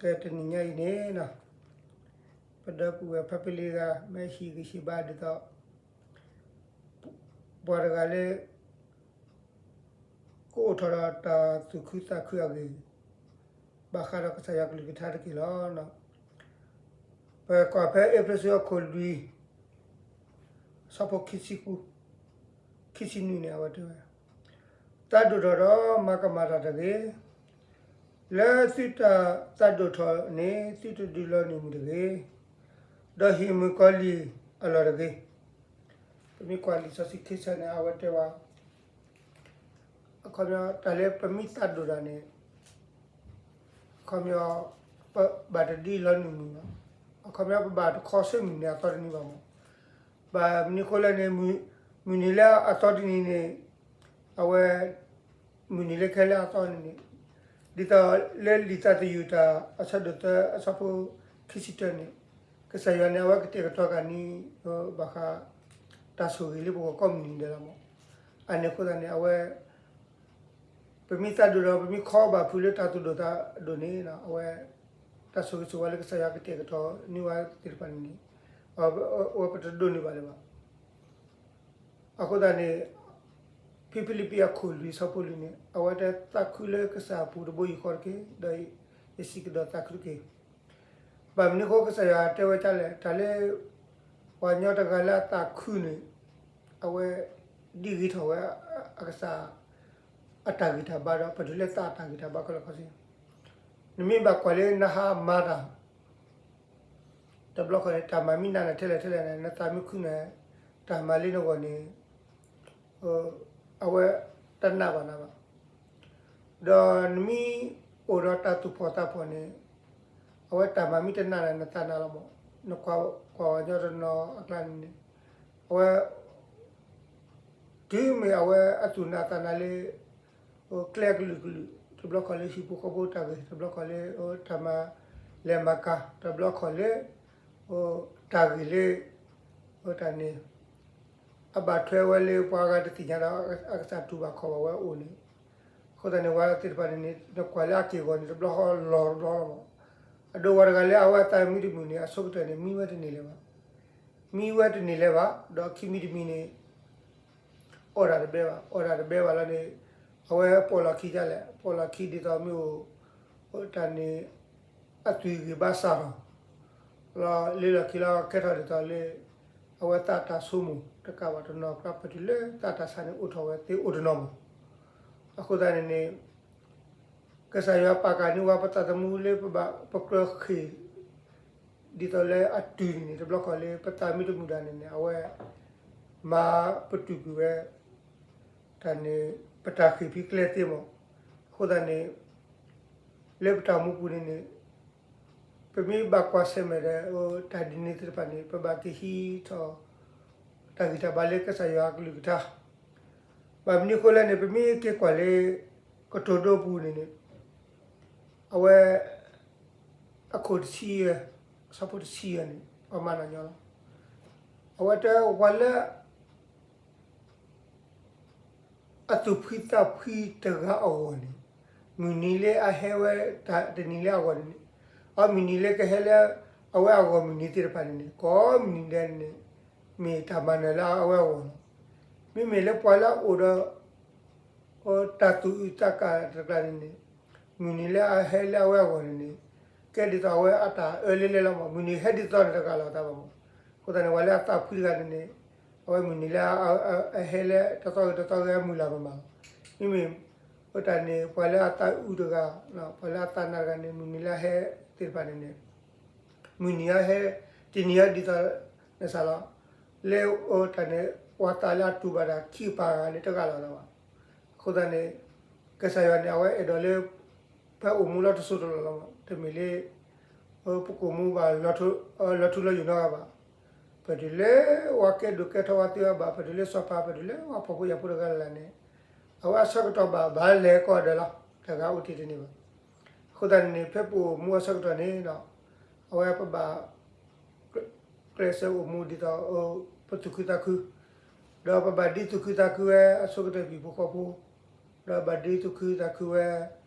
ကဲတနံၤညါအံၤန့ၣ်, ပဒီပုၢ်ဝဲၢ်ဖါပလံၤတဂၤ မ့ၢ်ဟံၣ်ဂံၢ်ဟံၣ်ဘါဒ်သိး ပှၤတဂၤလၢ ကအိၣ်ထီၣ်ဒီးတၢ်သူၣ်ခုသးခုအဂ့ၢ် ဘၣ်ဃးဒီးကစၢ်ယွၤကလုၢ်ကထါတက့ၢ်လီၤ. ပကွၢ်ဖဲအ့ဖြ့ၣ်အခိၣ်လွံၢ် ဆၢဖိခံဆံဃု, ခံဆံနွံန့ၣ် အဝဲတဲဝဲ, သးဒိၣ်ထီၣ်ဒီးမၤကမၣ်တၢ်တဂ့ၤ. လၢသုတၢ်သးဒိၣ်ထီၣ်န့ၣ် သုတဒုးလီၤနုာ်မုၢ်တဂ့ၤ, ဒီးဟ့ၣ်မုၣ်ကီၤလံၢ်အလီၢ်တဂ့ၤ. ပမ့ၢ်ကွၢ်လံာ်စီဆှံခံဆၢန့ၣ် အဝဲတဲဝဲ အခီပညီ တၢ်လၢပမ့ၢ်သးဒိၣ်တၢ်န့ၣ် အခီပညီ ပဘၣ်တဒုးလီၤနုာ်မုၢ်ဘၣ်. အခီပညီ ပဘၣ်တခီဆၢမုၢ်နံၤအသီတနံၤဘၣ်မး. ဘၣ်မနုၤဃိလဲၣ်န့ၣ် မုၢ်နံၤလၢအသီတနံၤန့ၣ် အဝဲ မုၢ်နံၤလၢခဲလၢာ်အသီန့ၣ်န့ၣ် ဒ်သိးလၢလံာ်သးသယုၢ်တၢ်အဆၢဒိၣ်သၢအဆၢဖိခံဆံတၢန့ၣ် ကစၢ်ယွၤန့ၣ် အဝဲကတဲာ်ကတီၤက့ၤန့ၣ် ဘၣ်ဃး တၢ်ဆိၣ်ဂ့ၤလၢပဂီၢ်ကိးမုၢ်နံၤဒဲးလီၤမး. အန့ၣ်အဃိသတးန့ၣ် အဝဲ ပမ့ၢ်သးဒိၣ်ဒီး ပမ့ၢ်ခီဘၣ်ဖုးလၢတၢ်သူၣ်ဒိၣ်သးဒိၣ်န့ၣ် အဝဲ တၢ်ဆိၣ်ဂ့ၤဆိၣ်ဝါလၢကစၢ်ယွၤကတဲာ်ကတီၤန့ၢ်ဝဲသ့ၣ်တဖၣ်န့ၣ်န့ၣ် အဝဲပတဒိးန့ၢ်ဘၣ်လၢၤဘၣ်. အဃိသတးန့ၣ် ဖံဖံလံးပံးအခိၣ်လွံၢ်ဆၢဖိလွံၢ်န့ၣ် အဝဲတဲသးခုလၢကစၢ်အပူၤတဘိယူၢ်ဃီတက့ၢ်, ဒီးယစံးကဒီးသးခုတက့ၢ်. ဘၣ်မနုၤဃိကစၢ်ယွၤတဲဝဲဒ်လဲၣ်, တၢ်လၢ ပှၤကညီတဂၤလၢအသးခုန့ၣ် အဝဲ ဒ်ဂ့ၤထီၣ်ဝဲ အကစၢ် အတၢ်ဂံၢ်တၢ်ဘါဒီး ပတုၤလၢသးအတၢ်ဂံၢ်တၢ်ဘါခဲလၢာ်ခဲဆ့, နမ့ၢ်ဘၣ်ကွၢ်လၢနဟးမၤတၢ် တဘျီခီန့ၣ် တၢ်မၤမံနးနၤထဲလဲၣ်ထဲလဲၣ်န့ၣ် နသးမ့ၢ်ခုန့ၣ် တၢ်မၤလၢနဂီၢ်န့ၣ် အဝဲတနာ်ဘၣ်နၤဘၣ်. ဒီးနမ့ၢ်အိၣ်ဒီးတၢ်သူၣ်ဖှီၣ်သးဖှီၣ်န့ၣ် အဝဲတၢ်မၤမံတနာ်နၤ နသးနာ်လီၤမး. နကွၢ်ကွၢ်ဝဲညီတနီၤအကျါန့ၣ်န့ၣ် အဝဲ တုၤမ့ၢ်အဝဲအသူၣ်နာ်သးနာ်လၢ ကျဲကလုာ်ကလုာ် တဘျီခီလၢဟံၣ်ဖိဃီဖိတၢ်ဂ့ၢ် တဘျီခီလၢ တၢ်မၤလဲၤမၤကၤ တဘျီခီလၢ တၢ်ဂ့ၢ်လၢ တၢ်န့ၣ် အဘၣ်ထွဲဝဲလၢပှၤဂၤတသ့ၣ်ညါဒီး အကစၢ်တူၢ်ဘၣ်ခီၣ်ဘၣ်ဝဲအိၣ်န့ၣ်, အဃိသတးန့ၣ် ပှၤသ့ၣ်တဖၣ်န့ၣ်န့ၣ် နကွၢ်လၢအက့ၢ်အဂီၤန့ၣ် တဘျီဃီလီၤတဘျီလီၤမး. အဒိပှၤတဂၤလၢအဝဲအသးမံတမုာ်န့ၣ် အဆိကတၢၢ်န့ၣ် မံဝဲတန့ၢ်လၢၤဘၣ်. မံဝဲတန့ၢ်လၢၤဘၣ် ဒီးခံမံၤတမံၤန့ၣ် အီၣ်တၢ်တဘဲဘၣ်, အီၣ်တၢ်တဘဲဘၣ်လီၤန့ၣ် အဝဲပိာ်လီၢ်ခံဒ်လဲၣ်, ပိာ်လီၢ်ခံဒ်သိးမ့ၢ်အိၣ် တၢ်န့ၣ် အသွံၣ်ဂံၢ်ဘါစၢ်ထီၣ် လီၤလၢလီၢ်ခံလီၤ ကဲထီၣ်ဒ်သိးလၢ အဝဲသးတၢ်ဆိကမိၣ်တကးဘၣ်တနီၤကျါ ပတုၤလၢသးတၢ်ဆါန့ၣ် အိၣ်ထီၣ်ဝဲသ့အိၣ်တနီၤမး. အဃိသတးန့ၣ်န့ၣ် ကစၢ်ယွၤပာ်ကၤန့ၢ်ဝဲပသးသမူလၢပဘၣ်ပကြၢးဃ့ၢ် ဒ်သိးလၢအတုၤန့ၣ်န့ၣ် တဘျီခီလၢပသးမံတမုာ်ဒၣ်န့ၣ်န့ၣ် အဝဲ မၤပတုာ်ကွံာ်ဝဲ တၢ်န့ၣ် ပတၢ်ဃ့ၢ်ဖံးကျဲသ့မး. အဃိသတးန့ၣ် လၢပတၢ်အိၣ်မူပူၤန့ၣ်န့ၣ် ပမ့ၢ်ဘၣ်ကွၢ်ဆၢၣ်မဲာ်ဒီး တၢ်ဒ်န့ၣ်သ့ၣ်တဖၣ်န့ၣ် ပဘၣ်က့ၤဟံးထီၣ် တၢ်ဂံၢ်တၢ်ဘါလၢကစၢ်ယွၤအကလုၢ်ကထါ. ဘၣ်မနုၤအဃိလဲၣ်န့ၣ် ပမ့ၢ်က့ၤကွၢ်လၢ ကတိၤဒိပူၤန့ၣ်န့ၣ် အဝဲ အခိၣ်တဆံယဲၢ် အဆၢဖိတဆံယဲၢ်န့ၣ် ပမၤနၢၤညီလီၤ. အဝဲတဲဝဲလၢ အသူၣ်ဖှံသးဖှံတဂၤအဂီၢ်န့ၣ် မုၢ်နံၤလၢအဟဲဝဲတနံၤလၢအဂီၢ်န့ၣ်န့ၣ် အမုၢ်နံၤလၢကဟဲလၢအဝဲအဂီၢ်မုၢ်နံၤသ့ၣ်တဖၣ်န့ၣ်န့ၣ် ကိးမုၢ်နံၤဒဲးန့ၣ်န့ၣ် မ့ၢ်တၢ်မၤနၢၤလၢအဝဲအဂီၢ်လီၤ. မ့မ့ၢ်လၢပှၤလၢအအိၣ်ဒီး တၢ်သူၣ်အုးသးကၢ်တကျါန့ၣ်န့ၣ် မုၢ်နံၤလၢအဟဲလၢအဝဲအဂီၢ်န့ၣ်န့ၣ် ကဲဒ်သိးအဝဲအတၢ်အၢလဲလဲလီၤမး, မုၢ်နံၤဟဲဒ်သိးန့ၣ်တဂၤလီၤတၢ်ဘၣ်မး. အဃိသတးန့ၣ် ပှၤလၢအသးဖှံတဂၤန့ၣ်န့ၣ် အဝဲမုၢ်နံၤလၢ အဟဲလၢတသီဂ့ၤတသီဂ့ၤအမုၢ်လၢ်မးမးလီၤ. မ့မ့ၢ် အတၢ်န့ၣ် ပှၤလၢအသးအုးတဂၤ ပှၤလၢအသးနာ်တဂၤန့ၣ် မုၢ်နံၤလၢအဟဲသ့ၣ်တဖၣ်န့ၣ်န့ၣ် မုၢ်နံၤအဟဲ တနံၤအဒ်သိးနစၢ်လီၤ. လၢအတၢ်န့ၣ် ပှၤသးလၢအတူၢ်ဘၣ်တၢ်ခံကပၤဂၤန့ၣ်တဂၤလီၤတၢ်ဘၣ်. အဃိသတးန့ၣ် ကစၢ်ယွၤန့ၣ် အဝဲအဲၣ်ဒိးလၢ ပအိၣ်မူလၢတစိၢ်တလီၢ်လီၤမး, တမ့ၢ်လၢ ပကအိၣ်မူဘၣ် လီၤထူလီၤယိာ်နီတဂၤဘၣ်. ပတုၤလၢပှၤကဲဒိၣ်ကဲထီဝဲသ့ဝဲဘၣ်, ပတုၤလၢစီၤပၤ, ပတုၤလၢပှၤဖှီၣ်ဖိယာ်ဖိတဂၤလၢ်လၢ်န့ၣ် အဝဲအဆၢကတီၢ်ဘၣ် ဘၣ်လဲၤကိးဂၤဒဲးလီၤ, တဂၤအိၣ်တ့ၢ်တန့ၢ်ဘၣ်. အဃိသတးန့ၣ်န့ၣ် ဖဲပအိၣ်မူအဆၢကတီၢ်န့ၣ်ဒီး အဝဲပဘၣ် ကျဲးစၢးအိၣ်မူဒ်သိး ပသူၣ်ခုသးခု, ဒီးပဘၣ်ဒုးသူၣ်ခုသးခုဝဲအဆိကတၢၢ်ဟံၣ်ဖိဃီဖိ, ဒီးဘၣ်ဒုးသူၣ်ခုသးခုဝဲ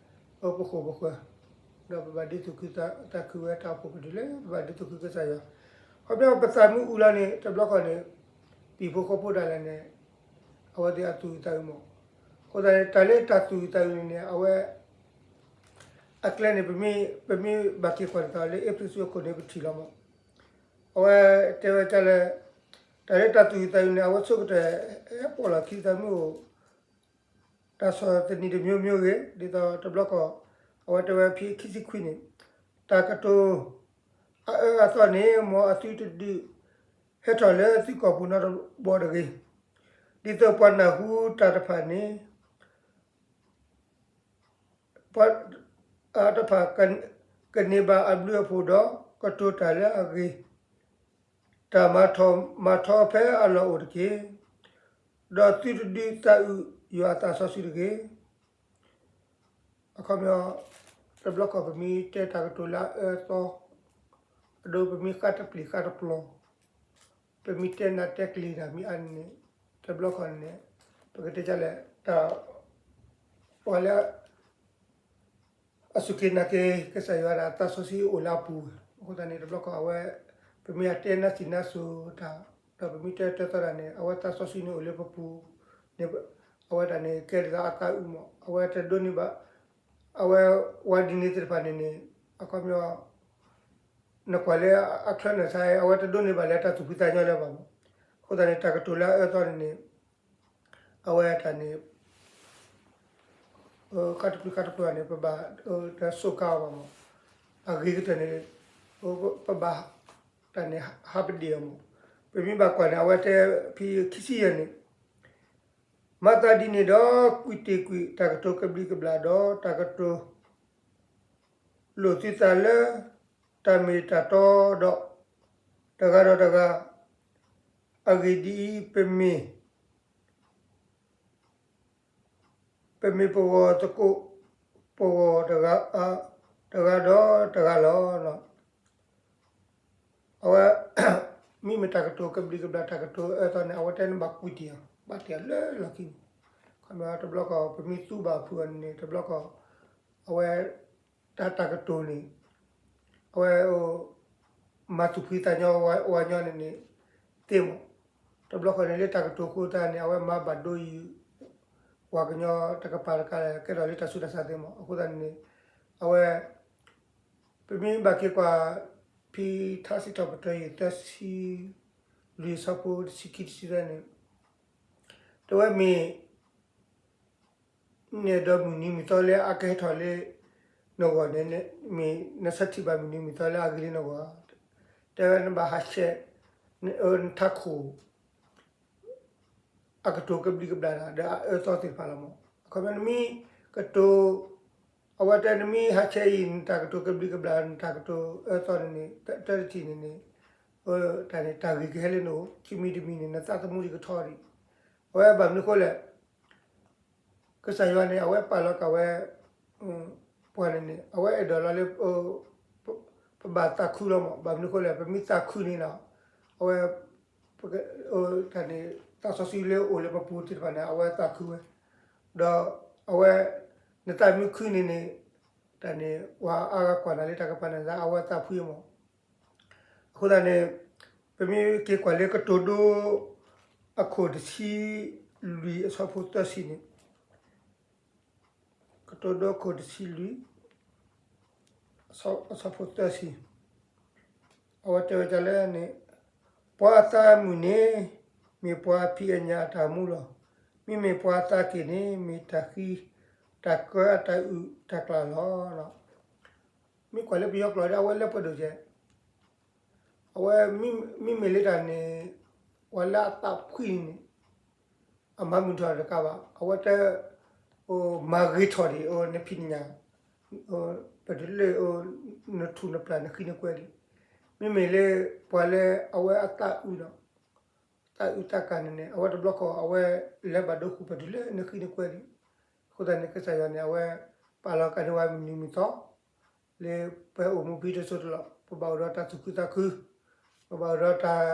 ပဃိၣ်ပဃၢၤ, ဒီးပဘၣ်ဒုးသူၣ်ခုသးခုဝဲတၢ်အိၣ်ဖှိၣ်ပတုၤလၢ ပဘၣ်ဒုးသူၣ်ခုကစၢ်ယွၤ. ခီဖျိပသးမုၢ်အူလီၤန့ၣ် တဘျီဃီန့ၣ် ပံၤဖိဃီဖိဒၣ်လဲာ်န့ၣ် အဝဲသ့ၣ်အသူၣ်အုးသးအုးမး. အဃိသတးန့ၣ် တၢ်လၢတၢ်သူၣ်အုးသးအုးန့ၣ်န့ၣ် အဝဲ အကျဲန့ၣ် ပမ့ၢ်ဘၣ်က့ၤကွၢ်တသးလၢ အ့းဖ့းစူးအခိၣ်န့ၣ် ပထံၣ်လီၤမး. အဝဲတဲဝဲဒ်လဲၣ်, တၢ်လၢတၢ်သူၣ်အုးသးအုးန့ၣ် အဝဲဆိကတၢၢ်ဟဲပိာ်လီၤခံသးမုၢ်အိၣ် တၢ်ဆီၣ်သနံးတမျိုးမျိုးဂ့ၤ, ဒ်သိးတဘျီဃီ အဝဲတဲဝဲဖဲခံဆံခွံန့ၣ်, တၢ်ကတိၤအအၢအသီန့ၣ် မ်အသုတဒုးဟဲထီၣ်လၢသုကိာ်ပူၤနီတဘျီတဂ့ၤ. ဒ်သိးပှၤနၢ်ဟူတၢ်တဖၣ်န့ၣ် ပှၤတဖၣ်ကန့ၢ်ဘၣ်အဘျုးအဖှိၣ်ဒီး ကတိၤတၢ်လၢအဂ့ၤ, တၢ်မၤထီၣ်မၤထီဖဲအလီၢ်အိၣ်တက့ၢ်. ဒီးသုတဒုးသးအုးယွၤအသးစီဆှံတဂ့ၤ. အခီပညီ တဘျီဃီပမ့ၢ်တဲတၢ်ကတိၤလၢအအၢအသီ, အဒိပမ့ၢ်ဃါတပျံၤဃါတပျီၤ, ပမ့ၢ်တဲနးတဲကျံးတၢ်မ့ၢ်အါန့ၣ်န့ၣ် တဘျီဃီန့ၣ် ပကတဲဒ်လဲၣ်, တၢ် ပှၤလၢ အစူၢ်က့ၤနာ်က့ၤကစၢ်ယွၤဒၣ်သးစီဆှံအိၣ်လၢအပူၤ, အဃိသတးန့ၣ် တဘျီဃီအဝဲ ပမ့ၢ်အတဲနးစံးနးစိၤတၢ်, ဒီးပမ့ၢ်တဲတၢ်သီတၢ်န့ၣ် အဝဲသးစီဆှံန့ၣ်အိၣ်လၢပပူၤန့ၣ် အဝဲဒၣ်န့ၣ် ကဲဒ်သိးအသးအုးမး, အဝဲတဒိးန့ၢ်ဘၣ်, အဝဲဝဲဒ်န့ၣ်သ့ၣ်တဖၣ်န့ၣ်န့ၣ် အခီပညီ နကွၢ်လၢအချၢန့ၣ်ဆါ အဝဲတဒိးန့ၢ်ဘၣ်လၢတၢ်သူၣ်ဖှံသးညီလၢၤဘၣ်မး. အဃိသတးန့ၣ် တၢ်ကတိၤလၢအအၢအသီန့ၣ်န့ၣ် အဝဲတၢ်န့ၣ် ဃါတပျံၤဃါတပျီၤန့ၣ် ပဘၣ်တၢ်စူးကါအီၤဘၣ်မး, အဂ့ၤကတၢၢ်န့ၣ် ပဘၣ်တၢ်န့ၣ် ဟးပဒံးအီၤမး. ပမ့ၢ်ဘၣ်ကွၢ်န့ၣ် အဝဲတဲဖဲခံဆံယဲၢ်န့ၣ်, မၤသးဒ်န့ၣ်ဒီး ကွံာ်တ့ၢ်ကွံာ်တၢ်ကတိၤကဘျံးကဘျၣ်ဒီး တၢ်ကတိၤ လိာ်သုသးလၢ တၢ်မ့ၢ်တၢ်တီဒီး တဂၤဒီးတဂၤ, အဂ့ၢ်ဒ်အံၤ, ပမ့ၢ် ပမ့ၢ်ပဂီၢ်သကိး ပဂီၢ်တဂၤ, တဂၤဒီးတဂၤလီၤ. အဝဲ မ့မ့ၢ်တၢ်ကတိၤကဘျံးကဘျၣ် တၢ်ကတိၤအၢသီန့ၣ် အဝဲတဲန့ၣ်ဘၣ်ကွံာ်တ့ၢ်အီၤ ဘၣ်တ့ၢ်အီၤလၢလီၢ်ခံန့ၣ်, ခီပညီတဘျီဃီ ပမ့ၢ်သူဘၣ်ဖုးအီၤန့ၣ် တဘျီဃီ အဝဲ တၢ်တၢ်ကတိၤန့ၣ် အဝဲ မၤသူၣ်ဖှံသးညီဝဲညီန့ၣ်န့ၣ် သ့မး, တဘျီဃီန့ၣ်လၢတၢ်ကတိၤဃိသတးန့ၣ် အဝဲမၤဘၣ်ဒိယုၢ် ပှၤကညီတကပၤတကးလဲၣ် ကဲထီၣ်လၢတၢ်ဆူးတၢ်ဆါသ့မး. အဃိသတးန့ၣ် အဝဲ ပမ့ၢ်ဘၣ်က့ၤကွၢ် ဖဲထါစံးထီၣ်ပတြၢၤယုၢ်သၢဆံလွံၢ်အဆၢဖိတဆံခံတဆံသၢန့ၣ် တဲဝဲမ့ၢ် နဲၣ်ဒီးမုၢ်နံၤမုၢ်သီလၢအကဟဲထီၣ်လၢနဂီၢ်န့ၣ် မ့ၢ်နဆၢထံၣ်ဘၣ်မုၢ်နံၤမုၢ်သီလၢအဂ့ၤလၢနဂီၢ်, တဲဝဲနဘၣ်ဟးဆှဲး နထးခိၣ် အကတိၤကဘျံးကဘျၣ်ဒီးအအၢသီသ့ၣ်တဖၣ်လီၤမး. အခီပညီနမ့ၢ်ကတိၤ အဝဲတဲနမ့ၢ်ဟးဆှဲးအံၤ နတၢ်ကတိၤကဘျံးကဘျၣ် နတၢ်ကတိၤအၢသီန့ၣ်န့ၣ် တၢ်တထံၣ်န့ၣ်န့ၣ် တၢ်န့ၣ် တၢ်ဂ့ၤကဟဲလၢနအိၣ် ခံမံၤတမံၤန့ၣ် နသးသမူဒံးကထီဒံး. အဝဲဘၣ်မနုၤဃိလဲၣ် ကစၢ်ယွၤန့ၣ် အဝဲပာ်လီၤက့ၤဝဲ ပှၤန့ၣ်န့ၣ် အဝဲအဲၣ်ဒိးလီၤလၢ ပဘၣ်သးခုလီၤမး. ဘၣ်မနုၤဃိလဲၣ် ပမ့ၢ်သးခုန့ၣ်လီၤ အဝဲ တၢ်န့ၣ် သးစီဆှံလၢအိၣ်လၢပပူၤသ့ၣ်တဖၣ်န့ၣ် အဝဲသးခုဝဲ ဒီးအဝဲ နသးမ့ၢ်ခုန့ၣ်န့ၣ် တၢ်န့ၣ် ပှၤအါဂၤကွၢ်နၤလၢတၢ်ကပၤန့ၣ် အဝဲသးဖှံမး. အဃိသတးန့ၣ် ပမ့ၢ်က့ၤကွၢ်လၢကတိၤဒိ အခိၣ်တဆံလွံၢ်အဆၢဖိသၢဆံန့ၣ် ကတိၤဒိခိၣ်တဆံလွံၢ် အဆၢဖိသၢဆံ အဝဲတဲဝဲဒ်လဲၣ်န့ၣ်, ပှၤအသးမုာ်န့ၣ် မ့ၢ်ပှၤဖံးအညၣ်အတၢ်မူလီၤ. မ့မ့ၢ်ပှၤအသးက့ၣ်န့ၣ် မ့ၢ်တၢ်ဃံ တၢ်ကၢအတၢ်အုၣ်တၢ်ကျၢၤလီၤ. မ့ၢ်ကွၢ်လၢပယီၤကျိာ်ဒီး အဝဲလၢပှဲၤဒိၣ်ကဲ အဝဲ မ့မ့ၢ်လၢတၢ်န့ၣ် ပှၤလၢအသးဖှံန့ၣ် အမၤမုာ်ထီၣ်တကးဘၣ် အဝဲတ မၤဂ့ၤထီၣ်ဒံး နဖံးနညၣ် ပတုၤလၢ နထူၣ်နပျၢ်နဃံနကွဲဒံး. မ့မ့ၢ်လၢ ပှၤလၢအဝဲအသးအုးဒီး သးအုးသးကၢ်န့ၣ်န့ၣ် အဝဲတဘျီဃီ အဝဲလဲၤဘၣ်ဒိဃူပတုၤလၢနဃံနကွဲဒံး. အဃိသတးန့ၣ် ကစၢ်ယွၤန့ၣ် အဝဲပာ်လီၤကန့ၢ်ဝဲမုၢ်နံၤမုၢ်သီ လၢပအိၣ်မူဖဲတစိၢ်တလီၢ် ပဘၣ်အိၣ်ဒီးတၢ်သူၣ်ခုသးခု, ပဘၣ်အိၣ်ဒီးတၢ်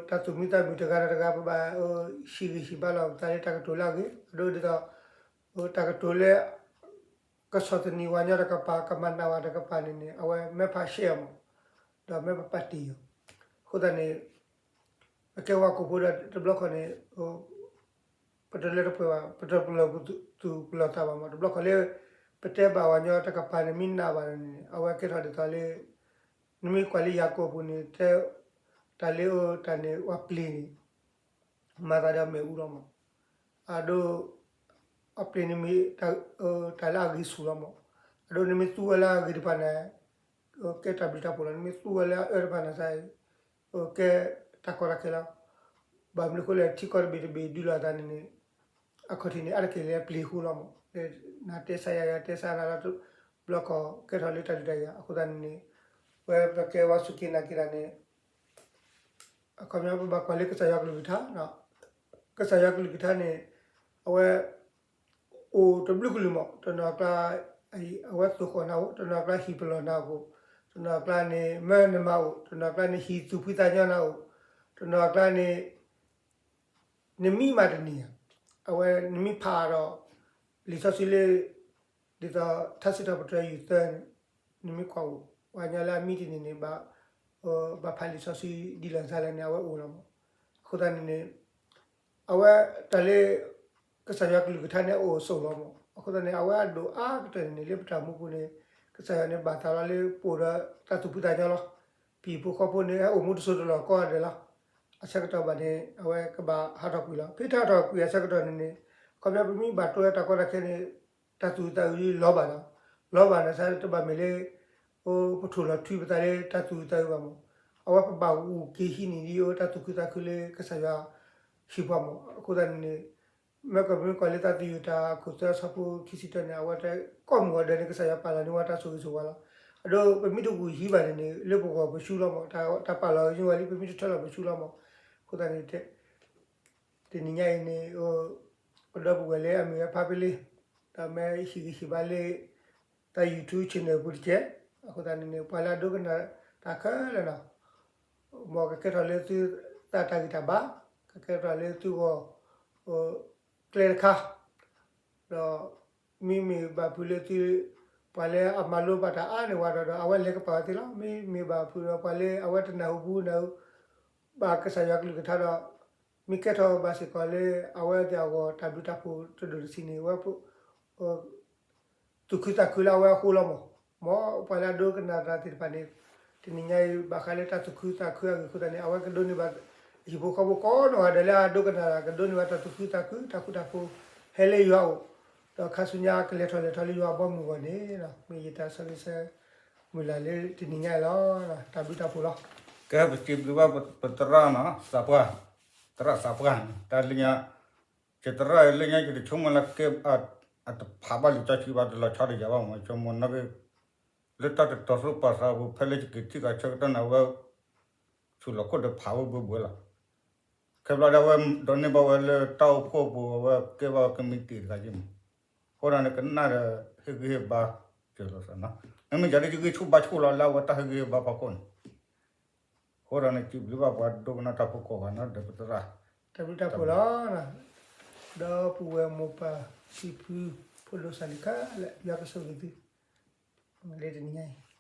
တၢ်သူၣ်မံသးမုာ်တဂၤဒီးတဂၤ ပဘၣ်ဟံးဂံၢ်ဟံးဘါလီၤပသးလၢတၢ်ကတိၤလၢအဂ့ၤ, အဒိဒ်သိး တၢ်ကတိၤလၢ ကဆီၣ်သနံးဝၤညီတကပၤ ကမၤနးဝၤတကပၤန့ၣ်န့ၣ် အဝဲမ့ၢ်ဖးရှဲအီၤမး, ဒီးမ့ၢ်ပပာ်တ့ၢ်အီၤ, အဃိသတးန့ၣ် ပကဲဝၤကိာ်ဖိဒီးတဘျီခီန့ၣ် ပတလၢတပှဲၤဘၣ်, ပတပလီၢ်သူၣ်ပလီၢ်သးဘၣ်မး, တဘျီခီလၢ ပတဲဘၣ်ဝၤညီတကပၤန့ၣ် မ့ၢ်နးဘၣ်န့ၣ် အဝဲကဲထီၣ်ဒ်သိးလၢ နမ့ၢ်ကွၢ်လၢယၤကိာ်ပူၤန့ၣ် တဲ တၢ်လၢတၢ်န့ၣ် ပှၤပျ့ၤန့ၣ် မၤသးဒီးမ့ၣ်အူလီၤမး, အဒိ အပျ့ၤန့ၣ်မ့ၢ် တၢ်လၢအဂ့ၤဆူၣ်လီၤမး, အဒိနမ့ၢ်သူဝဲလၢအဂ့ၤတဖၣ်န့ၣ် ကဲတၢ်ဘျုးတၢ်ဖှိၣ်လီၤ, နမ့ၢ်သူဝဲလၢအအၢတဖၣ်န့ၣ် ကဲတၢ်ကီတၢ်ခဲလီၤ, ဘၣ်မနုၤအဃိလဲၣ် ထံကီၢ်တဘ့ၣ်တဘ့ၣ်ဒုးလိာ်အသးန့ၣ်န့ၣ် အခီၣ်ထံးန့ၣ် အါတက့ၢ်လၢပျ့ၤအဃိလီၤမး, နတဲဆါယၤ ယတဲဆါနၤလီၤ, တဘျီခီကဲထီၣ်လၢတၢ်ဒုးတၢ်ယၤ, အဃိသတးန့ၣ်န့ၣ် ဝဲပကဲဝဲစူၢ်က့ၤနာ်က့ၤတၢ်န့ၣ် အခီပညီပဘၣ်ကွၢ်လၢကစၢ်ယွၤကလုၢ်ကထါ, ကစၢ်ယွၤကလုၢ်ကထါန့ၣ် အဝဲ အိၣ်တဘျုးကလုာ်မး, တနီၤအကျါ အဝဲသိၣ်ဃီၣ်နၤအိၣ်, တနီၤအကျါဟံၣ်ပလီၢ်နၤအိၣ်, တနီၤအကျါန့ၣ် မၢနမၤအိၣ်, တနီၤအကျါန့ၣ် ဟံၣ်သူၣ်ဖှံသးညီနၤအိၣ်, တနီၤအကျါန့ၣ် နမံမၤတန့ၢ်ဧါ, အဝဲနမ့ၢ်ဖးဒီး လံာ်စီဆှံလၢ ဒ်သိးထါစံးထီၣ်ပတြၢၤယုၢ်သၢန့ၣ် နမ့ၢ်ကွၢ်အိၣ် ပှၤကညီလၢအမံတန့ၢ်န့ၣ် ဘၣ် ဘၣ်ဖးလံာ်စီဆှံဒ်လဲၣ်ဂ့ၤလဲၣ်န့ၣ် အဝဲအိၣ်လီၤမး, အဃိသတးန့ၣ်န့ၣ် အဝဲတၢ်လၢ ကစၢ်ယွၤကလုၢ်ကထါန့ၣ် အအိၣ်ဆိးလီၤမး, အဃိသတးန့ၣ် အဝဲအဒိၣ်အါကတၢၢ်န့ၣ်န့ၣ် လၢပတၢ်မူပူၤန့ၣ် ကစၢ်ယွၤန့ၣ် ဘၣ်သးလီၤလၢပအိၣ်ဒီးတၢ်သူၣ်ဖှံသးညီလီၤ, ဟံၣ်ဖိဃီဖိန့ၣ် ဟဲအိၣ်မူတစိၤတလီၢ်ကိးဂၤဒဲးလီၤ, အဆၢကတီၢ်ဘၣ်န့ၣ် အဝဲကဘၣ်ဟးထီၣ်ကွံာ်လီၤ, ဖဲတၢ်ဟးထီၣ်ကွံာ်အဆၢကတီၢ်န့ၣ်န့ၣ် အခီပညီပမ့ၢ်ဘၣ်တိၢ်ဝဲတၢ်ကီတၢ်ခဲန့ၣ် တၢ်သူၣ်အုးသးအုးလီၤဘၣ်ဒီး လီၤဘၣ်န့ၣ် တဘၣ်မ့ၢ်လၢ ပထိၣ်လီၤထွံပသးလၢတၢ်သူၣ်အုးသးအုးဘၣ်မး, အဝဲပဘၣ်ဂုာ်က့ၤဟံးန့ၢ်ဒ်အတၢ်သူၣ်ခုသးခုလၢကစၢ်ယွၤဟံၣ်ပှၤမး, အဃိသတးန့ၣ်န့ၣ် မ့ၢ်ကွၢ်မ့ၢ်ကွၢ်လၢတၢ်သယုၢ်တၢ်ခိၣ်သၢဆၢဖိခံဆံတၢန့ၣ် အဝဲတကိးမုၢ်ဂီၤဒဲးန့ၣ် ကစၢ်ယွၤပာ်လီၤန့ၢ်ဝဲတၢ်ဆိၣ်ဂ့ၤဆိၣ်ဝါလီၤ, အဒိ ပမ့ၢ်တဂုာ်ဟံးဘၣ်န့ၣ်န့ၣ် လၢပဂီၢ်ပဆူလီၤမး, တၢ်ပာ်လီၤန့ၢ်ဝဲလံ ပမ့ၢ်တထၢလီၤပဆူလီၤမး, အဃိသတးန့ၣ် တနံၤညါအံၤန့ၣ် ပဒီပုၢ်ဝဲၢ်လၢအမုၢ်ဂဲၤဖးဖဲလံ ဒီးမ့ၢ်ဟံၣ်ဂံၢ်ဟံၣ်ဘါလၢ တၢ် YouTube channel ပူၤတက့ၢ်, အဃိသတးန့ၣ်န့ၣ် ပှၤလၢအဒိကနၣ်တၢ်ခဲလၢာ်နီၤ, မ်ကကဲထီၣ်လၢသုသးတၢ်ဂံၢ်တၢ်ဘါ, ကကဲထီၣ်လၢသုဂီၢ် ကျဲတခါ, ဒီး မ့မ့ၢ်ဘၣ်ဖုးလၢသု ပှၤလၢအမၤလိဘၣ်တၢ်အါန့ၢ်ဝဲဒီး အဝဲလဲၤကပာ်ဝဲသ့လီၤ, မ့မ့ၢ်ဘၣ်ဖုးဒီးပှၤလၢအဝဲတနၢ်ဟူဘူးနၢ်ဟူ ဘၣ်ကစၢ်ယွၤကလုၢ်ကထါဒီး မ့ၢ်ကဲထီၣ်ဘၣ်စ့ၢ်ကီးလၢအဝဲသ့ၣ်အဂီၢ် တၢ်ဘျုးတၢ်ဖှိၣ်တဒိၣ်တဆံးန့ၣ် အဝဲ သူၣ်ခုသးခုလၢအဝဲအဃိလီၤမး, မ်ပှၤလၢအဒိကနၣ်တၢ်သ့ၣ်တဖၣ်န့ၣ် တနံၤညါအံၤ ဘၣ်ဃးလၢတၢ်သူၣ်ခုသးခုအဂ့ၢ်အဃိသတးန့ၣ် အဝဲကဒိးန့ၢ်ဘၣ် ဟံၣ်ဖိဃီဖိကိးနီၢ်ဂၤဒဲးလၢအဒိကနၣ်တၢ် ကဒိးန့ၢ်ဘၣ်တၢ်သူၣ်ခုသးခု တၢ်ဃူတၢ်ဖိး ဟဲလၢယွၤအအိၣ်, ဒီးခါဆူညါကလဲၤထီၣ်လဲၤထီလၢယွၤအဘီအမုၢ်အဂီၢ်န့ၣ် မ့ၢ်ယတၢ်ဆၢဂ့ၤဆၢမုၢ်လၢ်လၢတနံၤညါအံၤလီၤ. တၢ်ဘျုးတၢ်ဖှိၣ်လီၤ. ကဲပစံးဘျုးဘၣ်ပသရၣ်နီၤ သးပှၢ်, သရၣ်သးပှၢ်န့ၣ် တၢ်လၢညါ ယသရၣ်လၢညါ ယတဆိကမိၣ်လၢကဲ အတဖးဘၣ်လံာ်စီဆှံဘၣ် တလီၤဆီဒီးယၤဘၣ်မး ယဆိကမိၣ်နီၢ်ကီၢ် လၢတၢ်တတီၤသိပာ်သးပူၤ ဖဲလၢယက့ၤထံၣ်က့ၤဆၢကတီၢ်န့ၣ် အဝဲ ဆူၣ်လီၤခိၣ်ဒီးဖးဝဲဘှဲဘှဲလီၤ. ခဲဘျီဒီးအဝဲဒိးန့ၢ်ဘၣ်ဝဲလၢတၢ်အိၣ်ဖှိၣ်ပူၤ အဝဲကဲဘၣ်ဝဲကမံးတံာ်တဂၤယ့ၢ်မး. အဃိဒီးန့ၣ် ကနၣ်ဒီးဟ့ၣ်ဂံၢ်ဟ့ၣ်ဘါစၢၤလီၤသးနီၤ. မ့မ့ၢ်ယၤဒ်ယဂံၢ်ဆူၣ်ဘါဆူၣ်လီၤလၢအဝဲတၢ်ဟ့ၣ်ဂံၢ်ဟ့ၣ်ဘါဖီခိၣ်န့ၣ် အဃိဒီးန့ၣ် စံးဘျုးဘၣ်ပှၤဒိကနၣ်တၢ်ဖိကိးဂၤနီၤ ဒီးပသရၣ် တၢ်ဘျုးတၢ်ဖှိၣ်လီၤ. ဒီပုၢ်ဝဲၢ်မိၢ်ပၢ်ဖံဖု ဖိဒိၣ်စၢ်လံၤခဲလၢာ် ယွၤကဆိၣ်ဂ့ၤသု လၢတနံၤညါအံၤ